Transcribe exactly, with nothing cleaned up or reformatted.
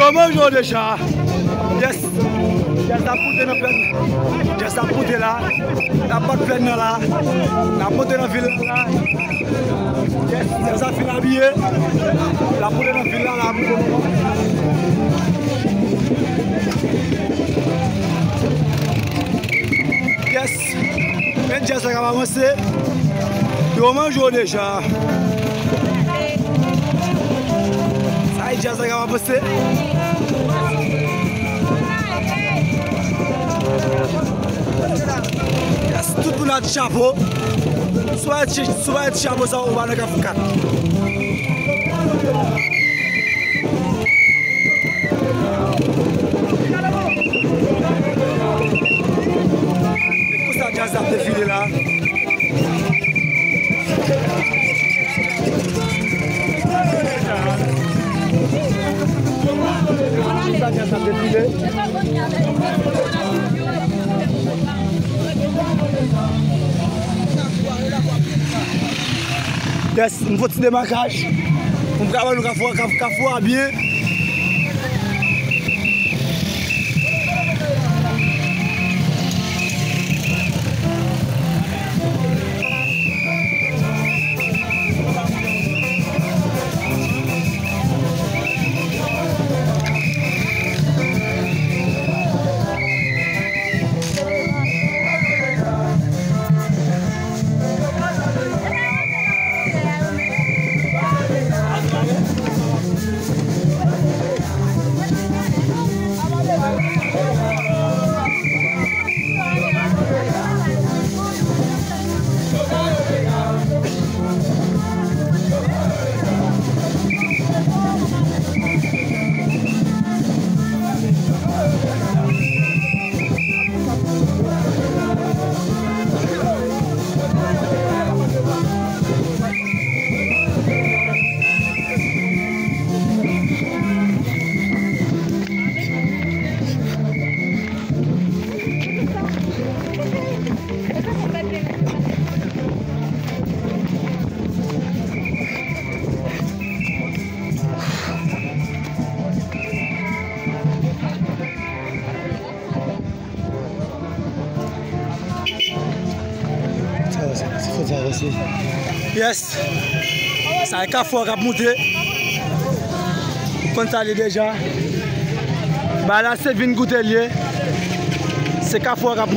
Yo manje w deja. Yes. Djaz ap moute nan plèn. Djaz ap moute la. N ap bat plèn nan la. N ap monte nan vil la. Yes. Djaz ap fin abiye. L ap moute nan vil la. L ap moute nan Yes. Men djaz la k ap avanse. Yo manje w deja. Sa e djaz la k ap avanse. Yes, tout moun ak chapo. Sou pa ti, sou pa ti chapo sa ou pa nan kafou kat. Konsa djaz ap defile la. Konsa djaz ap defile. Yes, m fè yon ti demakaj. Pou m ka ban nou kafou, kaf-, kafou a byen. Yes. Sa e kafou a k ap moute. Konn sa li deja. Ba la se vin goute l ye. Se kafou a k ap moute.